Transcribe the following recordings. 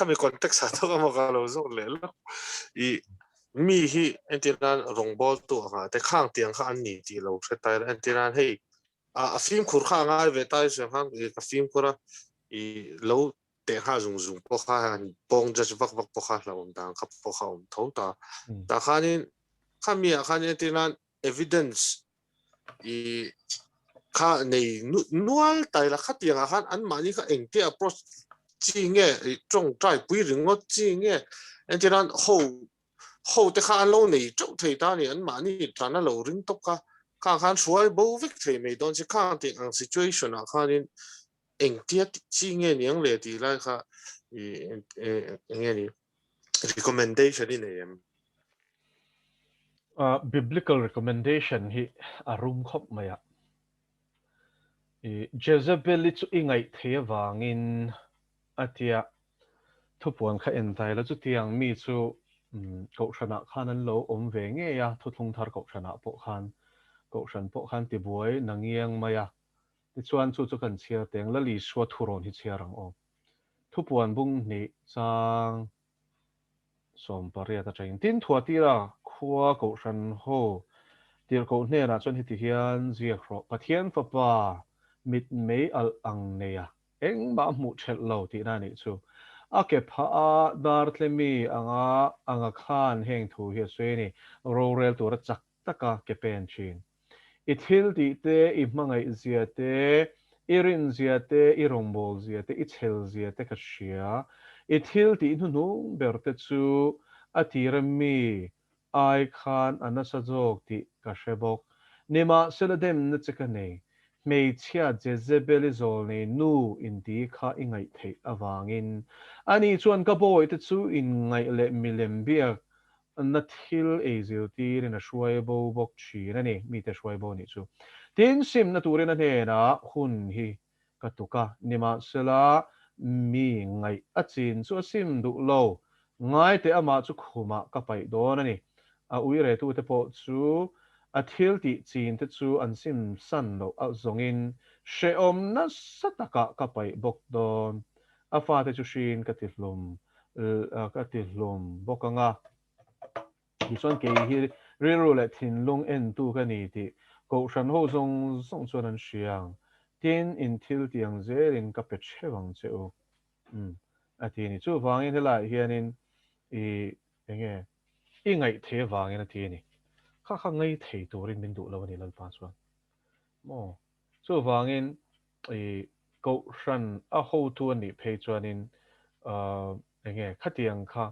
Khami context ah thawk emaw ka lo zawk leh lawk. I mi hi entir nan rawngbawltu anga te khang tiang kha an ni tih lo hre ta ila entir nan hei a fimkhur kha a ngai ve ta i sawi khan i ka fimkhur a i lo teh nghal zung zung pawh kha han pawng judge vak vak pawh kha hlauhawm dan kha pawh kha awm tho ta. Tah khanin khami ah khan entir nan evidence i kha nei nual tai la khatiang ah khan an mahni kha engtia approach chi nge i tawngtai pui ringawt chi nge entir nan ho ho te kha an lo nei teuh thei ta ni an mahni tan a lo ring tawp kha khang khan hruai bo vek thei mai dawn che khang tih ang situation ah khanin engtia chi nge niang le tih lai kha i enge ni recommendation i nei em? Biblical recommendation hi a rum khawp mai a. I Jezebel-i chu i ngaih thei avangin a tia thupuan kha en ta ila chutiang mi chu kohhranah khan an lo awm ve ngei a, thuthlung thar kohhranah pawh khan kohhran pawh khan tibuai na ngiang mai a. Tichuan chu chu kan chhiar teng Lal Isua thurawn hi chhiar ang aw. Thupuan bung hnih chang 18 atangin tin Thuatira khua kohhran ho tirhkoh hnenah chuan heti hian ziak rawh, Pathian Fapa mit mei alh ang nei a, engmah hmuh thelh lo tihna a nih chu. A ke phah a dartlemi anga anga khan heng thu hi a sawi a ni, rorel tura chak taka ke pen thin. I thil tih te, i hmangaih zia te, i rin zia te, i rawngbâwl zia te, i chhel zia te ka hria. I thil tih hnuhnung ber te chu a tira mi ai khan a nasa zawk tih ka hre bawk. Nimahsela demna che ka nei. Hmeichhia Jezebel-i zawlnei nu inti kha i ngaih theih avangin ani chuan ka bawihte chu inngaih leh milem biak na thil ei zirtirin a hruai bo bawk thin a ni, mite hruai bo nih chu. Tin, simna turin a hnenah hun hi ka tuk a, nimahsela mi ngaih a chin chu a sim duh lo, ngaite amah chu khumah ka paih dawn a ni. A uiretute pawh chu a thil tih chin te chu an sim san loh a zawngin hrehawm nasa takah ka paih bawk dawn. A fate chu hriin ka ti hlum ka ti hlum bawk ang a. Tichuan kei hi rilru leh thinlung entu ka ni tih Kohhran ho zawng zawng chuan an hria ang. Tin, in thil ti ang zelin ka pe theuh ang che u. Umm, a ti a ni. Chuvangin helaiah hianin i enge i ngaih thei avangin a ti a ni. Kha kha ngei thei turin min duh lo a ni Lalpa chuan. Maw? Chuvangin i Kohhran a hotu a nih phei chuanin enge khatiang kha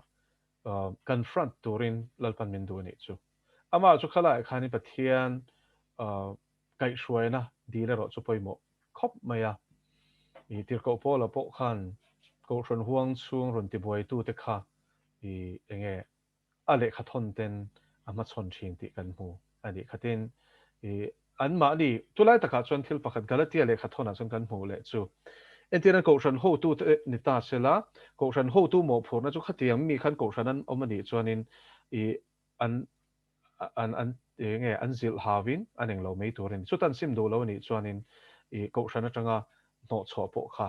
confront turin Lalpan min duh a nih chu. Amah chu khalaiah khanin Pathian kaihhruaina dil erawh chu pawimawh khawp mai a. I Tirhkoh Paula pawh khan Kohhran huang chhung rawn tibuaitute kha i enge a lehkha thawn ten a hmachhawn thin tih kan hmu a nih khatin i anmahni chulai takah chuan thil pakhat Galatia lehkha thawnah chuan kan hmuh leh chu entirna Kohhran hotu te ni ta sela Kohhran hotu mawhphurhna chu khatiang mi khan Kohhran an awm a nih chuanin i an an an enge an zilh hauin an englo mai tur a ni. Chuta an sim duh lo a nih chuanin i Kohhran atanga hnawhchhuah pawh kha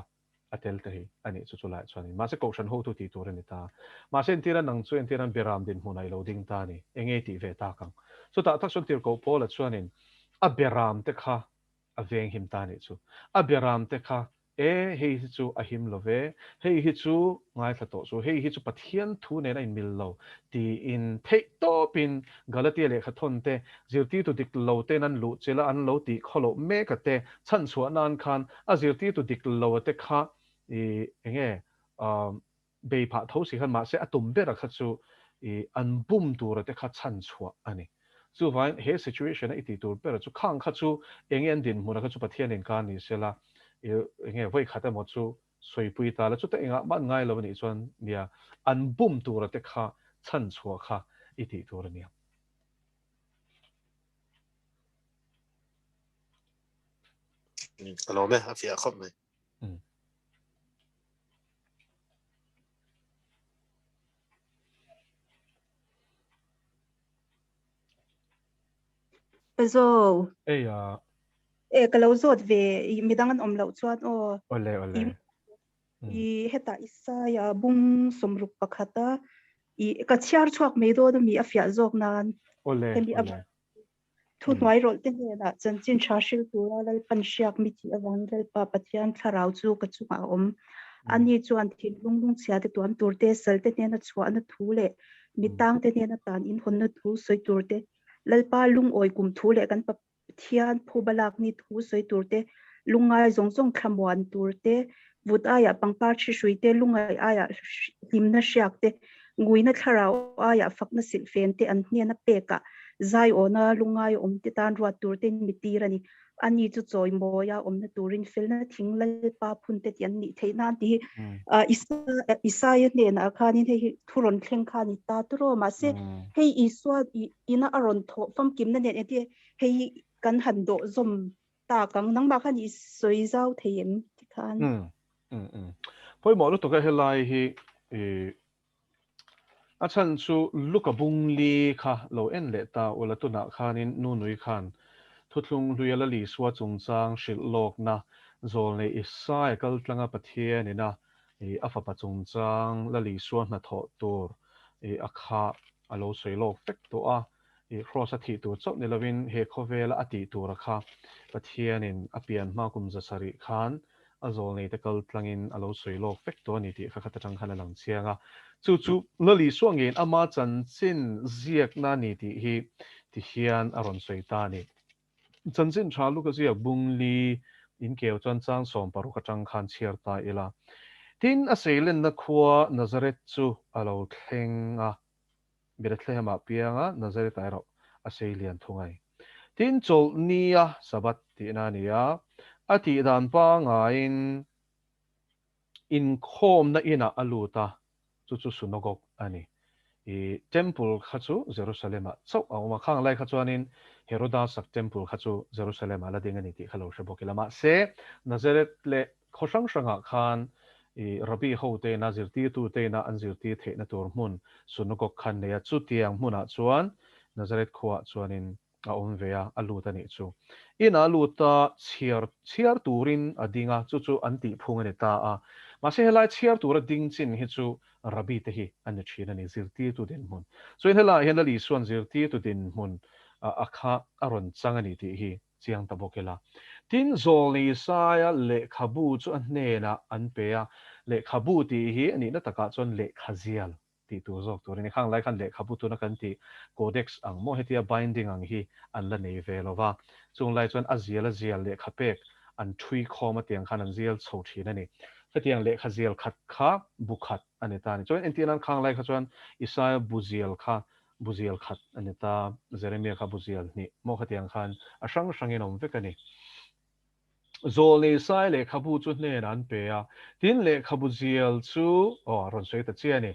a tel ta hi a nih chu chulaiah chuanin mahse kohhran hotu tih tur a ni ta. Mahse entira nang chu entira beram dinhmun ah i lo ding ta a ni. Enge i tih ve tak ang? Chutah tak chuan Tirhkoh Paula chuanin a beram te kha a veng him ta a nih chu. A beram te kha e hei hi chu a him lo ve, hei hi chu ngaithla tawh chu, hei hi chu Pathian thu nen a inmil lo tiin theih tawpin Galatia lehkha thawn te, zirtirtu dik lo ten an luh chilh a an lo tih khawloh mek a te chhanchhuah nan khan a zirtirtu dik lo a te kha i enge bei phah tho si khan mahse a tum ber a kha chu i an bum tur a te kha chhanchhuah a ni. Chuvangin he situation a i tih tur ber a chu khang kha chu enge an dinhmun a kha chu Pathian inkar ni sela i enge vawikhat emaw chu sawipui ta la chuta engah mah an ngai lo a nih chuan nia an bum tur a te kha chhanchhuah kha i tih tur a nia. Ka lawm e, a fiah khawp mai. Zo. Ei a. E ka lo zawt ve midang an awm loh chuan aw. Awle awle. I hetah Isaia bung 61 a i ka chhiar chhuak mai dawn a mi a fiah zawk nan Awle, hemi awle. Thu hnuai rawlh te hnenah chanchin tha hril tura Lalpan hriak mi thih avangin Lalpa Pathian thlarau chu ka chungah a awm. Ani chuan thinlung lungchhia te tuam tur te, sal te hnena chhuahna thu leh mitang te hnena tan inhawnna thu sawi tur te, Lalpa lungawi kum thu leh kan Pathian phuba lakni thu sawi tur te, lungngai zawng zawng thlamuan tur te, vut aiah pangpar thi hrui te, lungngai aiah hlimna hriak te, nguina thlarau aiah fakna silhfen te an hnena pekah zaiawna lungngai awm te tan ruat tur tein mi tir a ni. Ani chu chawimawia awmna turin felna thing Lalpa phun te tih an nih theih nan tih hi Isaia hnenah khanin hei hi thu rawn thleng kha a ni ta tawh mahse hei Isua ina a rawn thawh famkimna nen engtin hei hi kan han dawh zawm tak ang nangmah khan i sawi zau thei em tikhan. Pawimawh lutuk a helai hi i a chhan chu Luka bung li kha lo en leh ta ula tunah khanin Nunui khan thuthlung hluia la Lisua chungchang hrilh lawkna zawl nei Isaia kal tlanga Pathian ina i a fapa chungchang la Lisua hnathawh tur i a kha a lo sawi lawk vek tawh a. I Kraws a thih tur chauh ni lovin he khawvela a tih tura kha Pathianin a pian hma kum 700 khan a zawlneite kal tlangin a lo sawi lawk vek tawh a ni tih kha khat atang khan a lang chiang a. Chu chu Lal Isua ngeiin ama chanchin ziakna a ni tih hi ti hian a rawn sawi ta a ni. Chanchin tha Luka ziak bung li inkeu chuan chang 16 atang khan chhiar ta ila. Tin, a seilenna khua Nazareth chu a lo thleng a. Bethlehem-ah piang a, Nazareth-ah erawh a sei lian thung a ni. Tin, Chawlhnia, Sabbath, tihna a ni a, a tih dan pangaiin inkhawmna inah a lut a, chu chu Synagogue a ni. I Temple kha chu Jerusalem-ah chauh a awm a, khang lai kha chuanin Heroda sak Temple kha chu Jerusalem-ah la ding a ni tih kha lo hre bawk ila. Mahse, Nazareth leh Khaw hrang hrangah khan i Rabbi hoteina zirtirtuteina an zirtir theihna tur hmun Synagogue kha an nei a, chutiang hmunah chuan Nazareth khuaah chuanin a awm ve a, a lut a nih chu. Inah a lut a, chhiar chhiar turin a ding a, chu chu an tihphung a ni ta a. Mahse helai chhiar tura ding chin hi chu Rabbi te hi a ni thin a ni, zirtirtu dinhmun. Chuan helaiah hian Lal Isua'n zirtirtu dinhmun a kha a rawn chang a ni tih hi chiang ta bawk ila. Tin, Zawlni Isaia lehkhabu chu a hnenah an pe a, lehkhabu tih hi a nihna takah chuan lehkhazial tih tur zawk tur a ni. Khang lai khan lehkhabu tuna kan tih codex ang maw hetia binding ang hi an la nei ve lo va, chung lai chuan a zial a zial lehkha pek an thui khawm a tiang khan an zial chho thin a ni. Hetiang lehkhazial khat kha bu khat a ni ta a ni. Chuan entirnan khang lai kha chuan Isaia bu zial kha Buzial khat a ni ta, Jeremia kha buzial hnih maw khatiang khan a hrang hrangin awm vek a ni. Zawlnei Sai lehkhabu chu hnenah an pe a, tin lehkhabu zial chu aw a rawn sawi ta chiah a ni.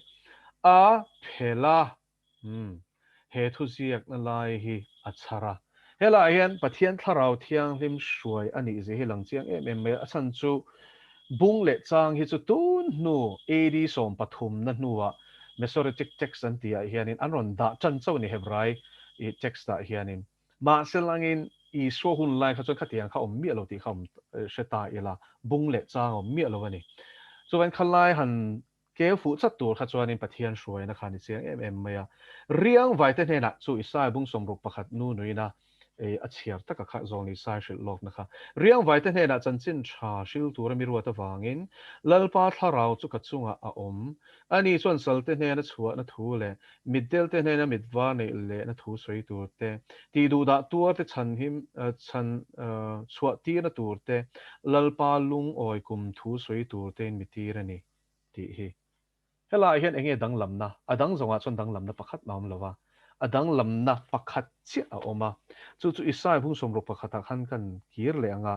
A phel a, umm, he thuziakna lai hi a chhar a. Helaiah hian Pathian Thlarau Thianghlim hruai a nih zia hi lang chiang em em mai a, a chhan chu bung leh chang hi chu tun hnu AD 13 na hnuah Masoretic text an tihah hianin an rawn dah tan chauh a ni Hebrai text ah hianin. Mahse langin Isua hun lai kha chuan khatiang kha awm miah lo tih kha awm hre ta ila, bung leh chang a awm miah lo a ni. Chuvain khalai han Keu fuh chat tur kha chuanin Pathian hruaina kha a ni chiang em em mai a. Riang vaite hnenah chu Isaiah bung 61 nu nuina ei a chhiar taka kha zawng Isaiah hrilh lawkna kha. Riang vaite hnenah chanchin tha hril tura mi ruat avangin Lalpa thlarau chu ka chungah a awm. Ani chuan salte hnena chhuahna thu leh mitdelte hnena mit var neih lehna thu sawi tur te, tih duhdah tuarte chhanhim chhan chhuah tirna tur te, Lalpa lungawi kum thu sawi tur tein mi tir a ni. Tih hi. Helaiah hian enge danglamna? A dang zawngah chuan danglamna pakhat mah a awm lo va, a danglamna pakhat chiah a awm a. Chu chu Isaiah bung 61ah khan kan kir leh ang a,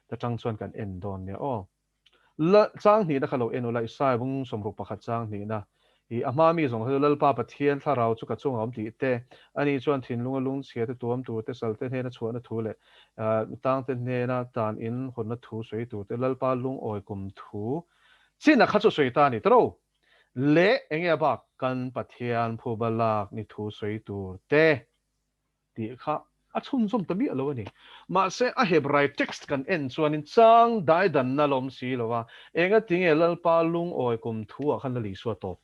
ta tang chuan kan en dawn nia aw. La chang hnihna kha lo en ula, Isaiah bung 61 chang hnihna i a hma mi zawng kha chu Lalpa Pathian thlarau chu ka chungah awm tih te, ani chuan thinlunga lungchhia te tuam tur te, salte hnena chhuahna thu leh tangte hnena tan in hawnna thu sawi tur te, Lalpa lungawi kum thu China kha chu sawi ta a ni tawh lo. Leh enge a bak kan Pathian phuba lak ni thu sawi tur te tih kha. A chhunzawm ta miah lo a ni. Mahse, a Hebrai text kan en chuanin chang daidanna la awm si lo a, engatinge Lalpa lungawi kum thu ah khan Lal Isua tawp?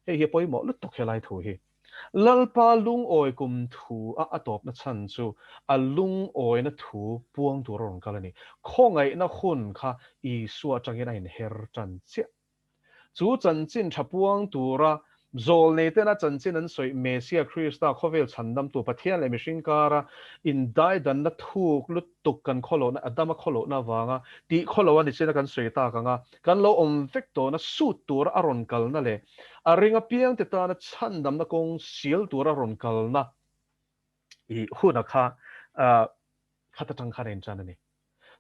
Hei hi a pawimawh lutuk helai thu hi. Lalpa lungawi kum thu a a tawpna chhan chu a lungawina thu puang tur a rawn kal a ni. Khawngaihna hun kha Isua atangin a inher tan chiah. Chu chanchin tha puang tura zawlnei tena chanchin an sawi Mesia Krista khawvel chhandamtu Pathian leh mihring kara indaidanna thuk lutuk kan khawlohna Adama khawlohna avanga tih khawlo a ni chin a kan sawi tak ang a, kan lo awm vek tawhna sut tura a rawn kalna leh a ring apiangte tana chhandamna kawng sial tura rawn kalna i huna kha khat atang khan a intan a ni.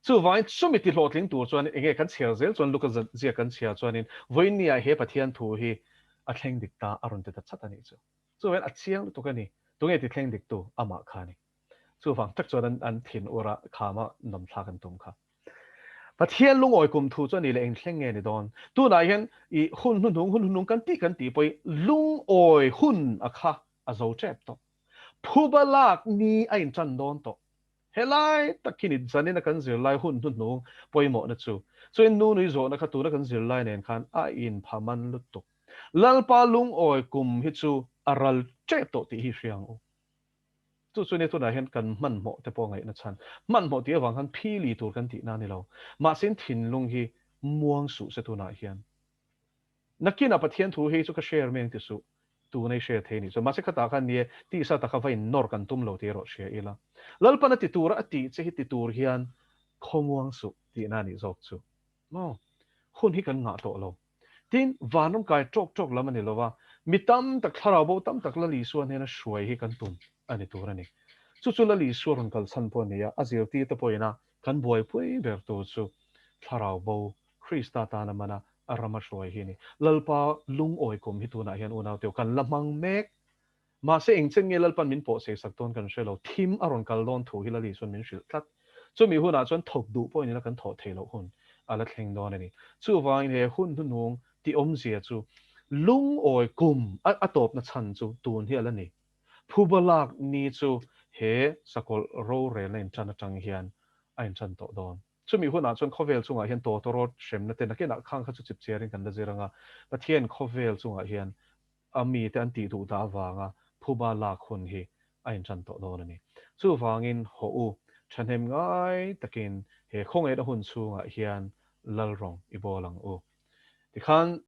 Chuvangin chumi ti hlawhtling tur chuan enge kan chhiar zel chuan Luka zia kan chhiar chuanin vawiinniah he Pathian thu hi a thleng dik ta a rawn ti ta chat a nih chu. Chuvangin a chiang lutuk a ni. Tunge ti thleng dik tu? Amah kha a ni. Chuvang tak chuan an thin ura khama nawm thlak an tum kha. Pathian lungawi kum thu chu a ni leh eng thleng nge ni dawn? Tunah hian i hun hnuhnung hun hnuhnung kan tih kan tih pawhin lungawi hun a kha a zo tep tawh. Phuba lak ni a intan dawn tawh. Helai tak hi ni zanin a kan zirlai hun hnuhnung pawimawhna chu. Chuan nu nui zawhna kha tuna kan zirlai nen khan a inpha man lutuk. Lalpa lungawi kum hi chu a ral tep tawh tih hi hria ang u. Chu chu nia tunah hian kan hmanhmawh te pawh ngaihna chhan. Hmanhmawh tih avang khan phili tur kan tihna a ni lo. Mahse in thinlung hi muang suh se tunah hian. Nakinah Pathian thu hei chu ka share mai ang ti suh. Tuna i share thei nih chuan. Mahse khatah khan nie tisa taka va in nawr kan tum lo tih erawh hria ila. Lalpan a ti tura a tih che hi ti tur hian khawmuang suh tihna a nih zawk chu. Maw? Hun hi kan ngah tawh lo. Tin, vanram kai tawk tawk lam a ni lo a, mi tam tak, thlarau bo tam tak Lal Isua hnena hruai hi kan tum a ni tur a ni. Chu chu Lal Isua rawn kal chhan pawh a ni a, a zirtirte pawhin a kan buaipui ber tur chu thlarau bo Krista tana mana a rama hruai hi a ni. Lalpa lungawi kum hi tunah hian unauteu kan la hmang mek. Mahse engchen nge Lalpan min pawh sei sak dawn kan hre lo, thim a rawn kal dawn thu hi Lali chuan min hrilh tlat. Chumi hunah chuan thawk duh pawhin ila kan thawh theih loh hun a la thleng dawn a ni. Chuvangin he hun hnuhnung tih awmzia chu lungawi kum a a tawpna chhan chu tun hi a la ni. Phuba lak ni chu he sakawlh rorelna intan atang hian a intan tawh dawn. Chumi hunah chuan khawvel chungah hian tawtawrawt hremna te nakinah khang kha chu chipchiarin kan la zir ang a, Pathian khawvel chungah hian a mite an tih duh dah avanga phuba lak hun hi a intan tawh dawn a ni. Chuvangin haw u, thahnem ngai takin he khawngaihna hun chhungah hian Lalrawng i bawl ang u. Tikhan.